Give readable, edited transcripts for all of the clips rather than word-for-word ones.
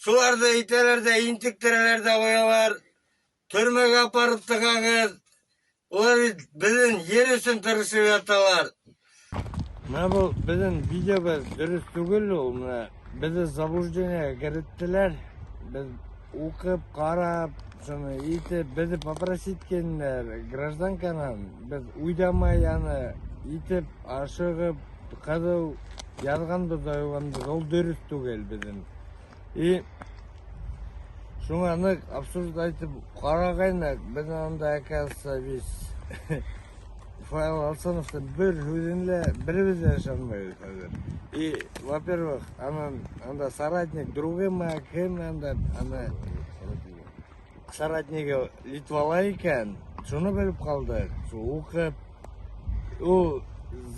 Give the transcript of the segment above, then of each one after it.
Шуларҙы итәләр ҙә интектерәләр ҙә ҡуялар. Төрмәгә апарып тығағыҙ. Улар бит беҙҙең ер өсөн тырышып яталар. Менә был беҙҙең видеобыҙ дөрөҫ түгел ул. Менә беҙҙе заблуждениеға кереттеләр. Беҙ уҡып, ҡарап, шуны итеп, беҙҙе попросить иткәндәр гражданканан. Беҙ уйламай аны итеп, ашығып, ҡыҙыу яҙғанбыҙ ҙа ҡуйғанбыҙ. Ул дөрөҫ түгел беҙҙең. И шуңа ныҡ обсуждать итеп ҡарағайныҡ, беҙҙең анда, оказывается, весь Фаил Алсановтың бер һүҙен лә беребеҙ ҙә ышанмайбыҙ хәҙер. И, во-первых, анан анда соратник другымы, кем анда, аны соратнигы Литвала икән, шуны белеп ҡалдыҡ. Шул уҡып, ул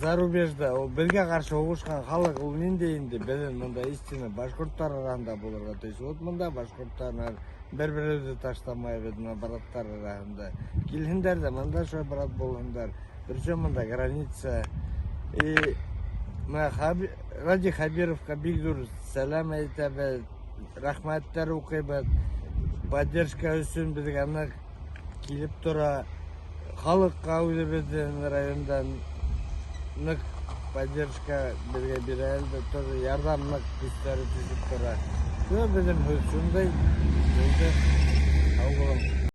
зарубежда, ул беҙгә ҡаршы һуғышҡан халыҡ ул ниндәй инде беҙҙең мында истинно башҡорттар араһында булырға тейеш. Вот мында башҡорттар менән бер-беребеҙҙе ташламайбыҙ, мына браттар араһында. Килһендәр ҙә мында шулай брат булһындар. Причем мында граница. И мына Радий Хабировҡа бик ҙур сәләм әйтәбеҙ, рәхмәттәр уҡыйбыҙ. Поддержка өсөн беҙгә ныҡ килеп тора. Халыҡҡа үҙебеҙҙең райондан ныҡ поддержка беҙгә бирә, әлбиттә, тоже ярҙам ныҡ көстәре төшөп тора. Шуға беҙҙең һүҙ шундай булды. Һау булың.